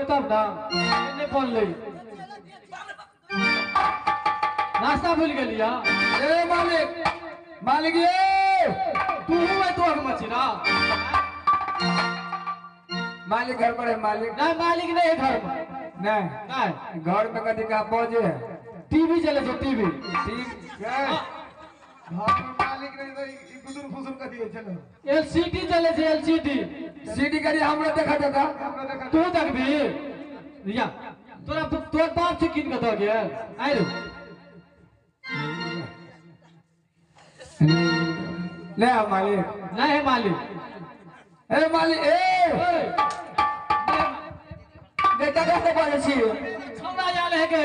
तब ना नहीं पढ़ले रास्ता भूल गेलिया। ए मालिक मालिक ये तू है तो मछरा मालिक घर पर है मालिक नहीं मालिक नहीं है घर में नहीं नहीं घर में कभी का पहुंचे है टीवी चले जो टीवी ठीक है घर में मालिक नहीं तो ई गुदुर फुसुर कथी होइ छलै एलसीडी चले छे एलसीडी सीडी करी हमरा देखा देता हमरा देखा तू देखबी या तोरा तोर बाप से किन के द गेल आइ रे ले आ मालिक नहीं है मालिक ए मालिक ए बेटा कैसे बाजै छी छौड़ा आयल है के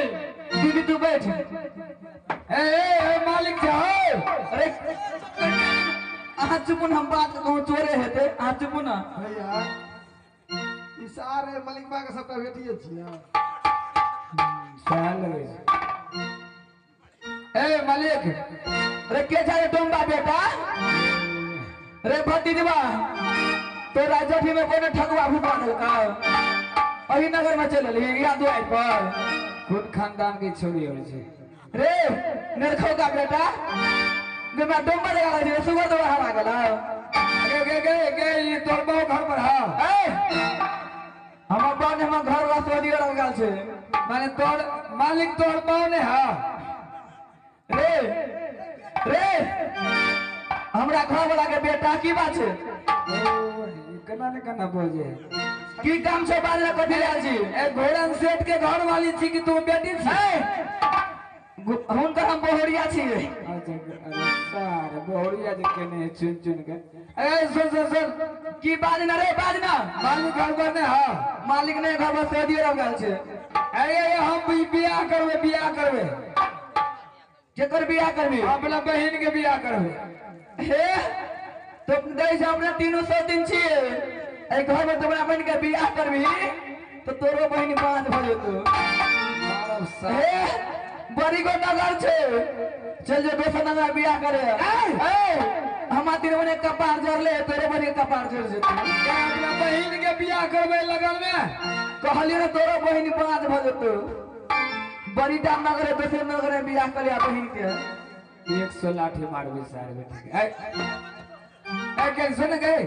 दीदी तू बैठ ए ए मालिक जाओ। अरे अहाँ चुपू न हम बात कहूँ चोरे हेतै अहाँ चुपू न भैया ई सारे मलिकबा के सबटा बेटिए छियै सएह लगै छै। ए मालिक अरे के छै रे डोम्बा बेटा रे भतीजबा तोरा जठी में कोनो ठगुआ भुका देलकौ अही नगर में चल एलही या दुआरि पर कोन खानदान के छोरी होइ छै रे निरखौ का बेटा जेमा डोम्बा लगा छै सुगर दवा हरा गेलौ। गे गे गे गे ई तोर बाप घर पर हा ए हमर बाप ने हमर घर वाला सऊदी अरब गेल छै माने तोर मालिक तोर बाप ने हा रे रे हमरा घर वाला के बेटा की बात छै ओ केना ने केना बजे की काम छै बाजला कथी आयल छी ए घोड़न सेठ के घर वाली छी कि तू बेटी छी हुनकर हम बोहरिया छी। अच्छा अरे सार बोहरिया जे केने चुन चुन के ए सुन सुन सुन की बाजना रे बाजना मालिक घर पर ने हा मालिक ने घर पर सऊदी अरब गेल छै। अरे अरे हम बियाह करबै बियाह करबै केकर बियाह करबी अपना बहिन के बियाह करबै। हे तो दै छै अपना 300 दिन छियै एहि घर में तोरा बहिन के बियाह करबी तो तोरो बहिन बाँझ भऽ जेतौ। हे बड़ी गो नगर छै चल जो दोसर नगर बियाह करे। ए हमरा तीन बने कपार जरले तोरे बहिन के कपार जर जेतौ। अपना बहिन के बियाह करबै लगन में कहलियै ने तोरो बहिन बाँझ भऽ जेतौ बड़ी टा नगर है दोसर नगर में बियाह कर लिया बहिन के 100 लाठी मारबै सार बेटी के। ए के सुन गए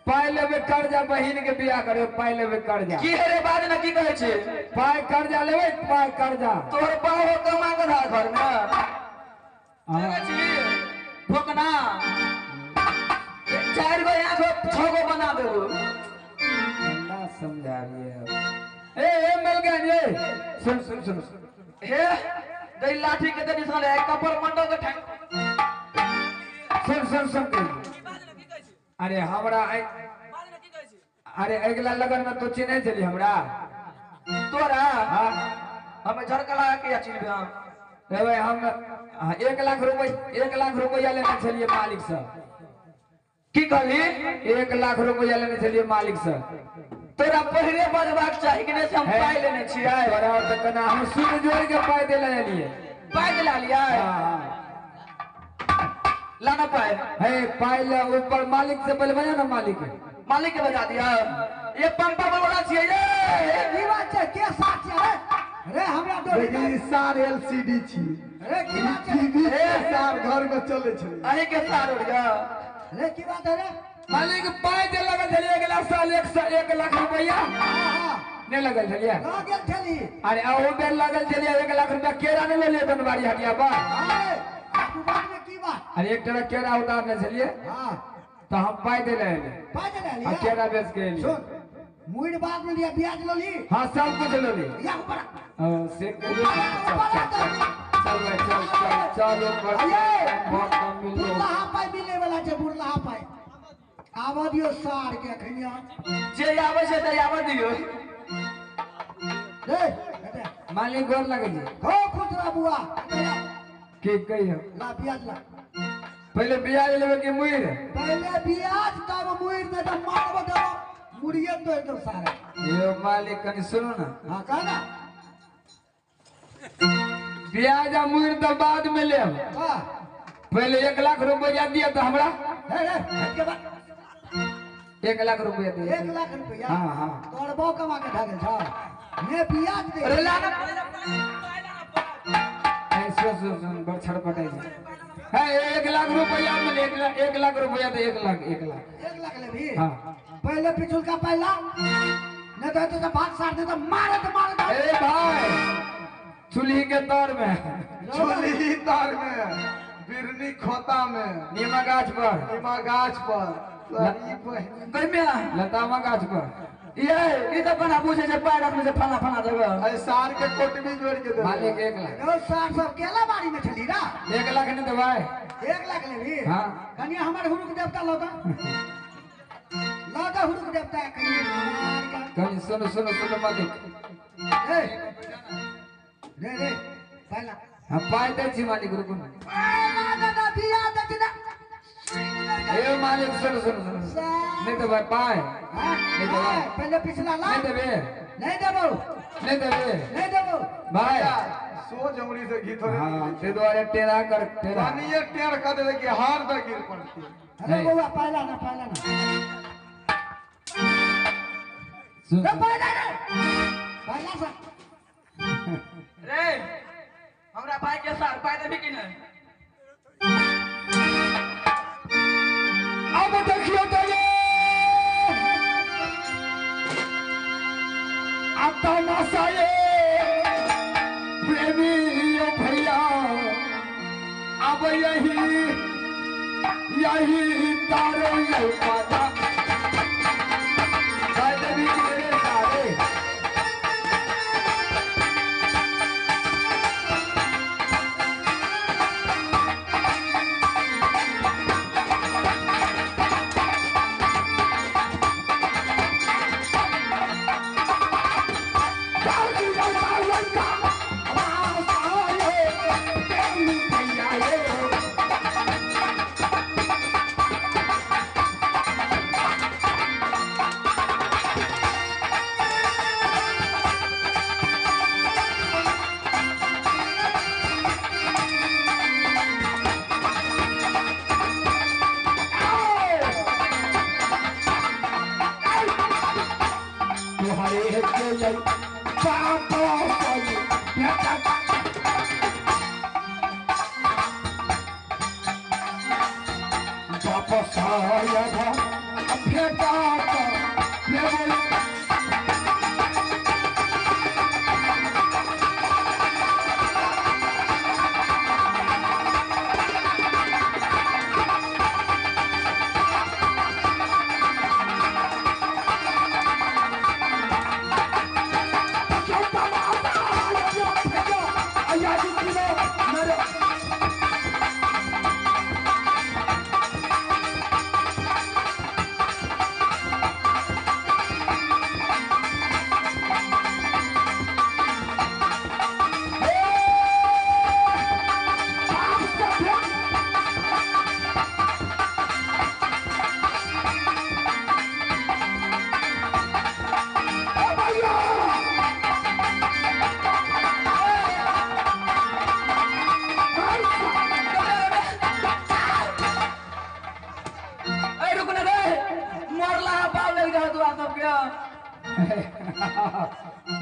पाई लेबे कर्जा बहिन के बियाह करे पाई लेबे कर्जा की हे रे बाज ना की कहै छै पाई कर्जा लेबे पाई कर्जा तोहर बाप हो कमा के रहा घर में भोकना 4 गो यहाँ गो 6 गो बना देबो ना समझाबिए। ए ए मिल गए ये सुन सुन सुन हे दई लाठी के दे निशान है कपर मंडल के ठंग सुन सुन सुन अरे हमरा अरे अगला लगन में तो चिन्है छली हमरा तोरा हां हमें झरका लगा के चिन्हबे हम रे भाई हम 1 लाख रुपया 1 लाख रुपया लेने छलिए मालिक से। की कहली 1 लाख रुपया लेने छलिए मालिक से। तोरा पहिले बजबाक चाही कि नहीं से हम पाई लेने छियै तोरा त कना हम सुन जोड़ के पाई देले एलिए पाई देला लियै हां लाना पाई हे पाई ले ऊपर मालिक से पहले बजा ना मालिक मालिक के बजा दिया ये पंपा वाला छियै ये की बात छै के साथ छै रे हमरा डोरी देखी सार एलसीडी छी रे की बात छै टीवी के सार घर में चले छै अही के सार उड़िया रे की बात है रे मालिक पाई जे लगल छलिए अगला साल 1 लाख रुपया नहीं लगल छलिए लगल छली। अरे अहू बेर लगल छलिए 1 लाख रुपया केरा नहीं लेलिए बनवारी हटिया पर। अरे आगू बात में की बात अरे एक तरह केरा उतारने छलिए हां तो हम पाई देले एलिए पाई देले एलिए केरा बेच के एलिए। सुन मुइर बाद में लिया ब्याज लली हां सब कुछ लली या ऊपर से चल चल चल चल ऊपर बहुत कम मिल बुरलाहा पाई मिले वाला छै बुरलाहा पाई आवा दियो सार के अखनिया जे आबै छै ते आवा दियो रे मालिक गोर लगै छै हो खुश रह बुआ की कहियो ला ब्याज ला पहले ब्याज लेबे कि मुइर पहले ब्याज तब मुइर ने त मारबो देबो मुड़िए तोड़ दो सारा। यो मालिक कनी सुनो ना हां कह ना ब्याज आ मुइर त बाद में लेब हां पहले 1 लाख रुपया दिया तो हमरा हे हे के बाद 1 लाख रुपया दे। 1 लाख रुपया? हाँ हाँ। तोर बो कमा के भागल छ ने बियाज दे। अरे लाना ऐसे सुन सुन बड़ छड़पटाई छै। है 1 लाख रुपया में 1 लाख रुपया दे। 1 लाख 1 लाख 1 लाख ले भी। हाँ पहले पिछुल का पहला नहीं तो तो भाग सार दे तो मारे तो मारे। ए भाई चूल्ही के तार में, चूल्ही तार में, बिरनी खोता में, नीमा गाछ पर, नीमा गाछ पर, लतामा गाछ पर। ये ई तो बना पूछे से पैर रखने से फला फला जगह। अरे सार के कोट भी जोड़ के दे मालिक। 1 लाख ओ सार सब केला बाड़ी में छली ना। 1 लाख नहीं दे भाई। 1 लाख ले भी। हां कनिया हमर हुरुक देवता लौटा लौटा हुरुक देवता कनिया। कनि सुनो सुनो सुनो मालिक। ए रे रे पहला। हां पाय दे छी मालिक रुको ना। पहला दादा दिया दे ना। ए मालिक सुनो सुनो सुनो नहीं तो भाई पाय नहीं तो भाई पहले पिछला ला। नहीं देबे नहीं देबो नहीं देबे नहीं देबो भाई। सो जंगली से घी थोड़े। हां ते द्वारे टेढ़ा कर टेढ़ा पानी ये टेढ़ कर देबे कि हार द गिर पड़ती। अरे बउआ पहला ना पहला ना सुन पहला रे पहला सा रे हमरा भाई के सार पाय देबी कि नहीं? अब देखियो तो ये तमाशा ये प्रेमी भैया अब यही यही तारे पाता मेरे सारे।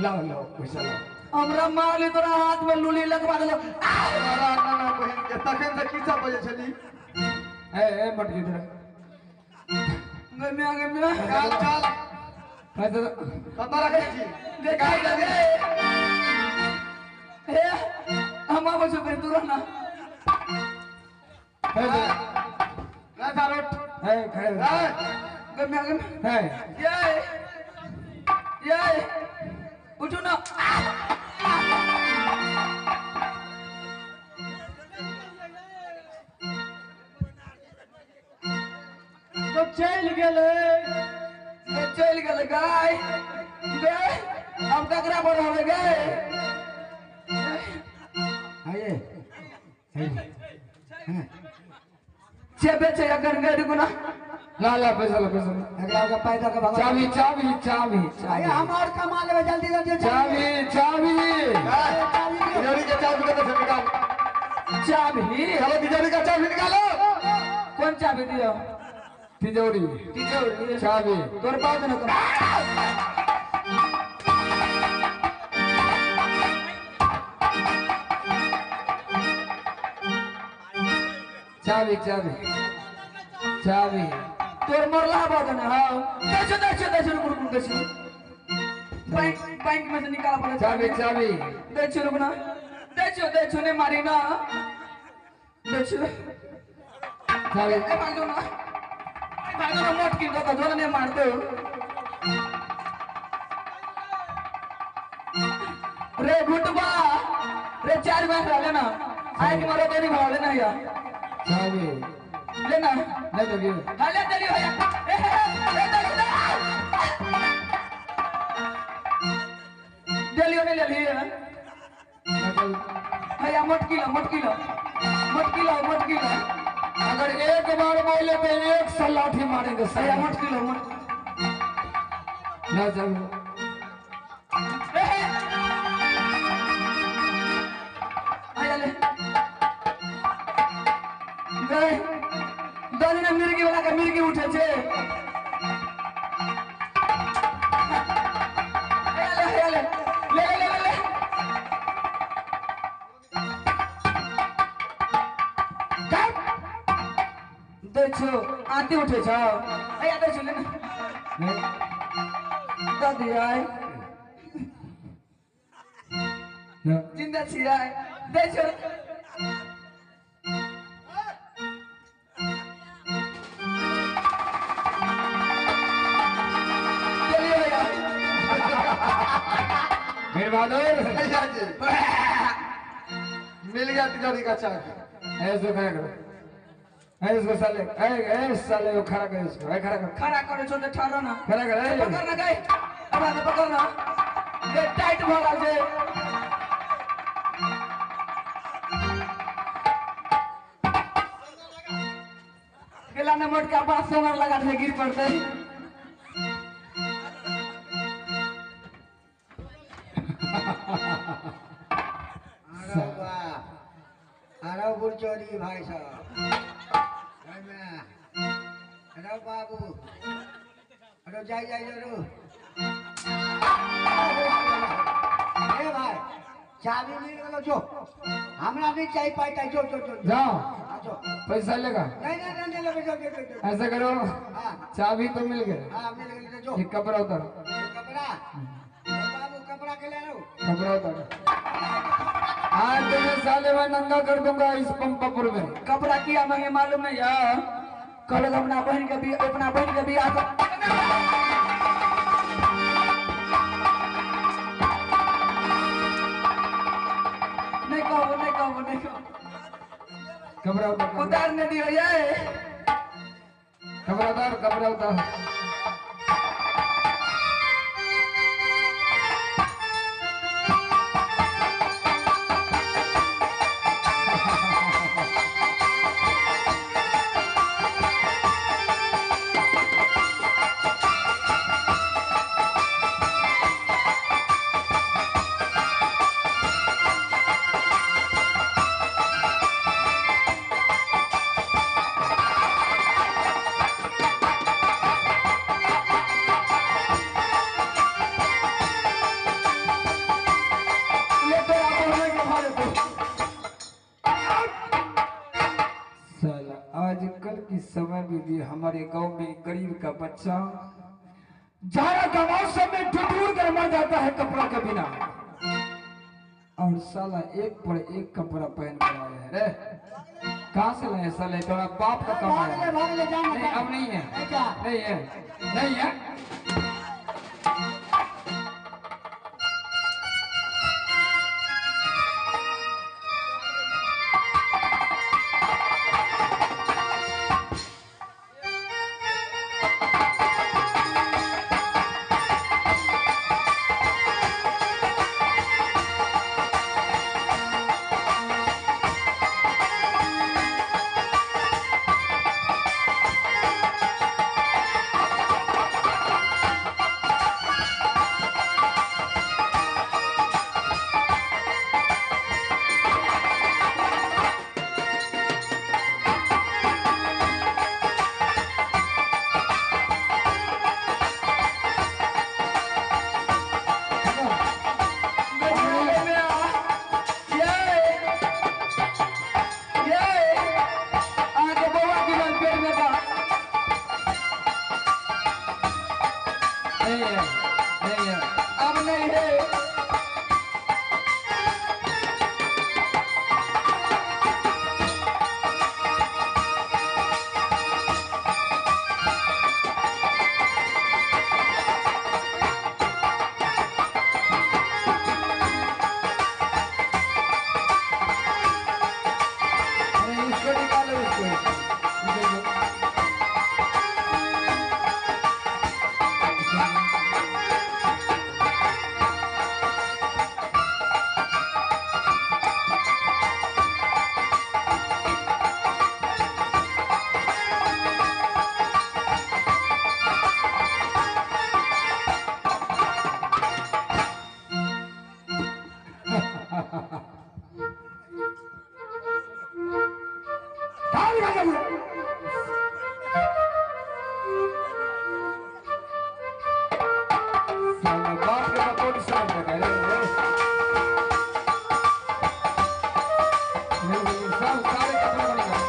लाओ लाओ पैसा लाओ। हमरा मारली तोरा हाथ में लुली लगवा देलो। तोरा नाना बहिन के तखन से की सब बजे छली। ए ए मट इधर गम्या गम्या चल चल पैसा कत रखे छी देखाई लगे। ए हम आबै छौ तू रहना। पैसा राजा रोट ए खड़े गम्या गम्या ए ये ये उठो ना। तो चल गेले चल गेले गाय गए हम ककरा पर होवे गए। आइए चेबे छे अगर गए रुको ना। ला ला पैसा ला पैसा अगला का पैसा का भगवान। चाबी चाबी चाबी अरे हम और कमा लेबे जल्दी जल्दी। चाबी चाबी तिजोरी के चाबी कत से निकाल। चाबी चलो तिजोरी का चाबी निकालो। कौन चाबी दियो? तिजोरी तिजोरी चाबी तोर बाप न कमा चाबी चाबी चाबी तोर मरला बाद ना। हां देखो देखो देखो रुक रुक देखो बैंक बैंक में से निकाला पड़े चाबी चाबी देखो रुक ना देखो देखो ने मारी ना देखो चाबी ए भाग दो ना भाग दो ना मोट की दो जो ने मार दो रे गुटबा रे चार बार डाले ना आए के मारो तो नहीं भाग लेना यार चाबी लेना ले तो हां ले चलियो भैया ए ए चलियो नहीं ले लिए भैया मोटकी लो मोटकी लो मोटकी लो मोटकी लो। अगर एक बार बोले तो 100 लाठी मारेंगे भैया मोटकी लो मोट ना चाबी भैया ले गए दो मिर्गी वाला के मिर्गी उठे छे। ले ले ले ले ले ले देखो आती उठे छो ए देखो ले ना दादी आए जिंदा छी आए देखो मेरे बहादुर मिल गया तिजोरी का चाबी। ऐसे खड़ा करो ऐसे साले ऐ साले वो खड़ा कर इसको ऐ खड़ा कर खड़ा करो छोटे ठहरो ना खड़ा कर पकड़ ना गए अब आगे पकड़ ना ये टाइट भरा जे गेला ने मोट का बात सोमर लगा दे गिर पड़ते। अरे वाह अरे बुरचोरी भाई साहब अरे बाबू अरे जाई जाई जरूर। ए भाई चाबी मिल गेलो जो हमरा नहीं चाहिए पाई जो जो जो जाओ जो पैसा लेगा नहीं नहीं नहीं लेबे जो जो जो ऐसा करो। हां चाबी तो मिल गया। हां मिल गेल जो ये कपड़ा उतार कपड़ा बाबू कपड़ा के ले लो कपड़ा उतार। आज तुम्हें साले मैं नंगा कर दूंगा इस पंपापुर में। कपड़ा किया मांगे मालूम नहीं यार कल अपना बहन के भी अपना बहन के भी आ नहीं कहो नहीं कहो नहीं कहो कपड़ा उतार उतार नहीं दियो ये कपड़ा उतार कपड़ा उतार। आजकल की समय में भी हमारे गांव में गरीब का बच्चा जाड़ा का मौसम में ठिठुर कर मर जाता है कपड़ा के बिना, और साला एक पर एक कपड़ा पहन कर आया है रे। कहाँ से लाए साले? तेरा बाप का कमाया है। नहीं अब नहीं है, नहीं है, नहीं है। बहुत साफ लगा रे। सब सारे कपड़े बन गए।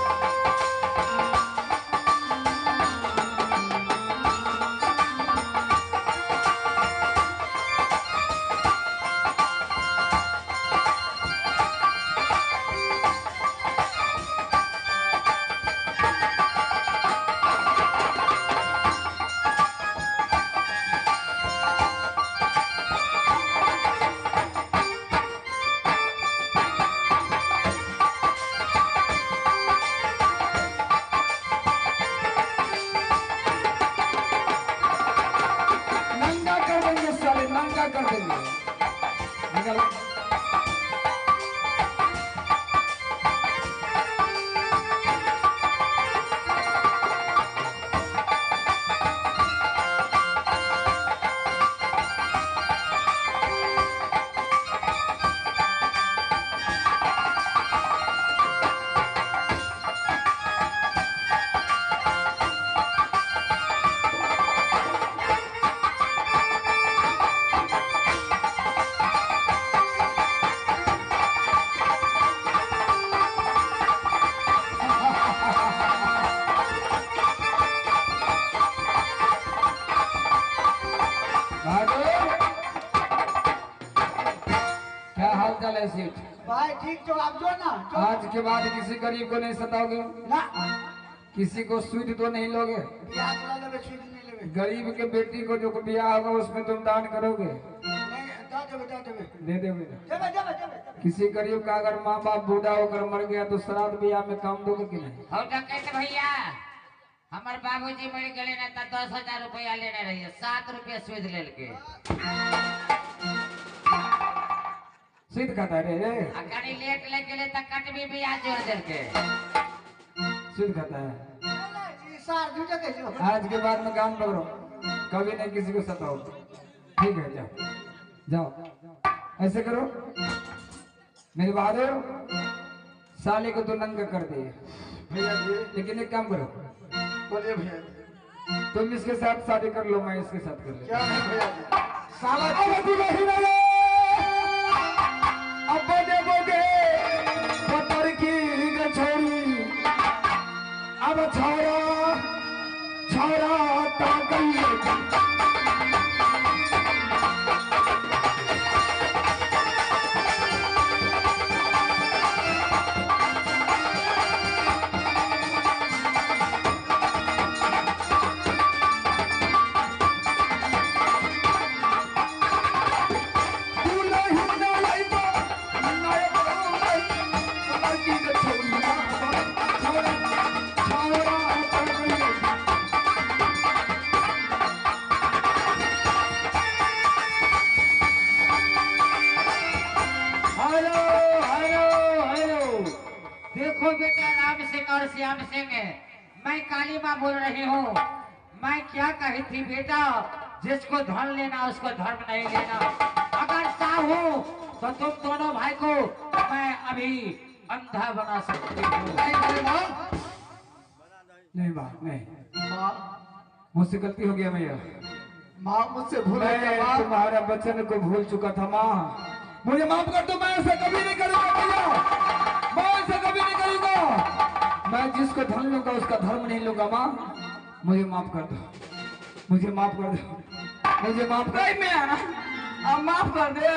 नंगा कर देंगे साले, नंगा कर देंगे। निकल। क्या हाल चाल है सेठ? भाई ठीक तो आप जो ना जो। आज के बाद किसी गरीब को नहीं सताओगे ना, किसी को सूद तो नहीं लोगे। बियाह करा लेबे, सूद नहीं लेबे। गरीब के बेटी को जो ब्याह होगा उसमें तुम दान करोगे? नहीं, दे देबे, दे देबे, दे देबे, देबे, देबे, देबे। किसी गरीब का अगर माँ बाप बूढ़ा होकर मर गया तो श्राद्ध ब्याह में काम दोगे कि नहीं? हो डकैत भैया, हमार बाबूजी मर गए ना तो 10,000 रुपया लेने रहिए, 7 रुपया सूद ले के। सूद खाता रे रे। कनी लेट ले गेले त कटबी ब्याज जोड़ देल के। सूद खाता है। सार झूठे कैसे? आज के बाद में काम पकड़ो, कभी नहीं किसी को सताओ। ठीक है, जाओ जाओ। ऐसे करो मेरे बहादुर, साले को तो नंगा कर दिए भैया जी, लेकिन एक काम करो। बोलिए भैया जी। तुम इसके साथ शादी कर लो, मैं इसके साथ कर लूँ। क्या है भैया जी? साला अब देवोगे पत्थर की छोरी, अब छोरा छोरा ताकई। देखो बेटा राम सिंह और श्याम सिंह, मैं काली माँ बोल रही हूँ। मैं क्या कही थी बेटा, जिसको धन लेना उसको धर्म नहीं लेना। अगर चाहूँ तो तुम दोनों भाई को मैं अभी अंधा बना सकती हूँ। नहीं माँ, नहीं मुझसे गलती हो गया भैया। माँ मुझसे भूल हो गया। मैं तुम्हारा वचन को भूल चुका था माँ, मुझे माफ कर दो। मैं ऐसा कभी नहीं करूँगा भैया, मैं ऐसा कभी नहीं करूँगा। मैं जिसको धन लूंगा उसका धर्म नहीं लूंगा माँ, मुझे माफ कर दो, मुझे माफ कर दो, मुझे माफ कर। मैं अब माफ कर दे।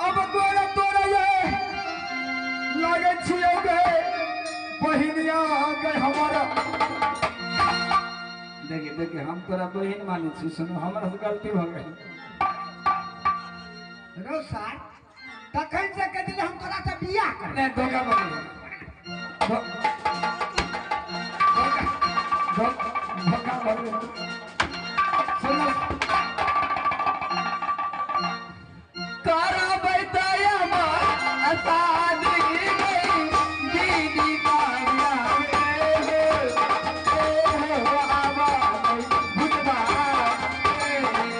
अब गोरा तोरा ये लागे छियो गए बहिनिया गए हमारा। देखिए देखिए, हम तोरा बहिन मानी छी, सुनो हमरा से गलती हो गई। रो सार तखन से कह दिले हम तोरा से बियाह कर। नहीं धोखा बन गया, धोखा बन गया। सुनो करबै तया मां शादी गई दीदी काया रे हो आवा भुतबा नहीं।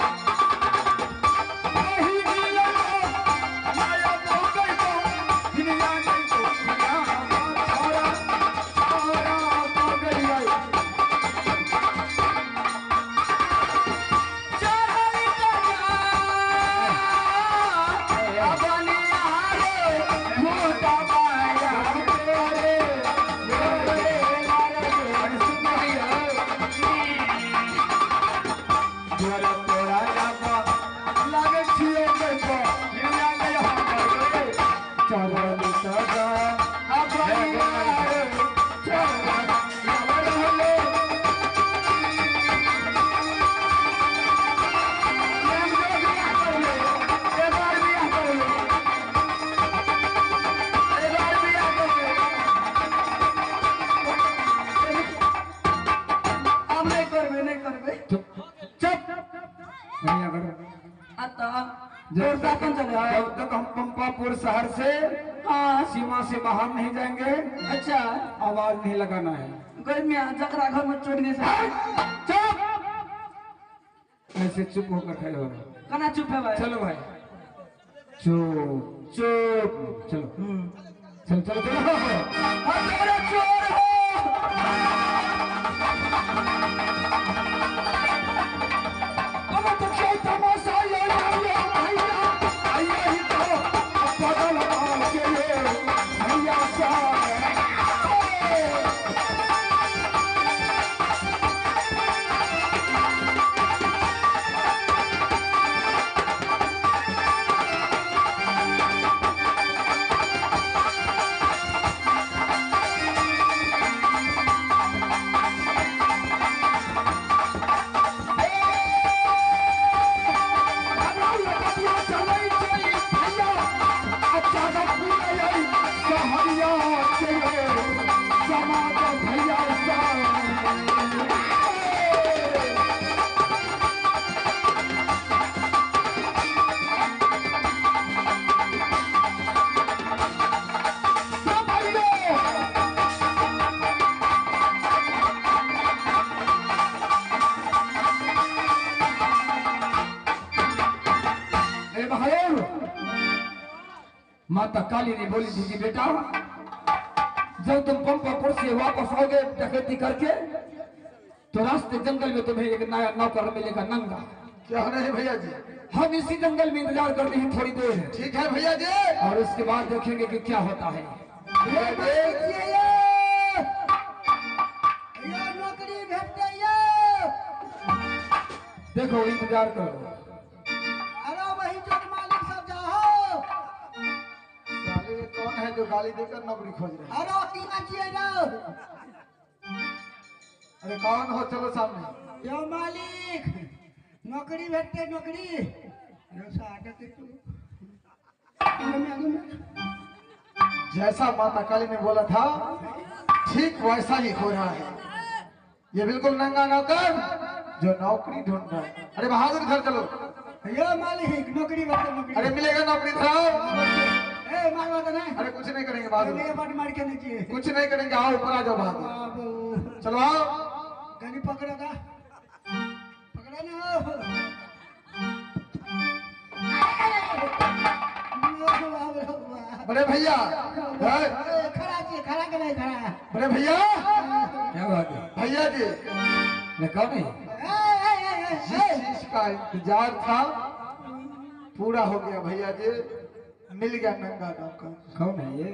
करबे नहीं करबे। चुप चुप नहीं अगर आता जोर साकन चले आए। जब तक हम पंपापुर शहर से हाँ सीमा से बाहर नहीं जाएंगे, अच्छा आवाज नहीं लगाना है। गर्मी जकरा घर में चोरी नहीं। चुप, ऐसे चुप होकर खड़े हो रहे। कना चुप है भाई? चलो भाई, चुप चुप, चलो चलो चलो चलो। अरे चोर हो। अब तो क्या तमाशा ये भैया भैया ही तो बदल के भैया सा। माता काली ने बोली थी कि बेटा जब तुम पंपापुर से वापस आओगे डकैती करके तो रास्ते जंगल में तुम्हें एक नया नौकर मिलेगा नंगा। क्या नहीं भैया जी, हम इसी जंगल में इंतजार कर रहे हैं थोड़ी देर। ठीक है भैया जी, और उसके बाद देखेंगे कि क्या होता है। देखो इंतजार करो। अरे वही जो मालिक सब जाओ। साले ये कौन है जो गाली देकर नौकरी खोज रहे हैं? अरे की ना। अरे कौन हो, चलो सामने। यो मालिक नौकरी भेटते नौकरी। जैसा माता काली ने बोला था ठीक वैसा ही हो रहा है। ये बिल्कुल नंगा नौकर जो नौकरी ढूंढ रहा है। अरे बहादुर घर चलो। यो मालिक नौकरी भेटते नौकरी। अरे मिलेगा नौकरी था। ए मारवा तो नहीं। अरे कुछ नहीं करेंगे बहादुर, मार के नहीं कुछ नहीं करेंगे। आओ ऊपर आ जाओ बहादुर, चलो आओ। गनी पकड़ोगा, पकड़ा ना। बड़े भैया खड़ा जी, खड़ा के नहीं खड़ा। बड़े भैया क्या बात है भैया जी, मैं कौन है? जिस चीज का इंतजार था पूरा हो गया भैया जी, मिल गया नंगा नौकर। कौन है ये?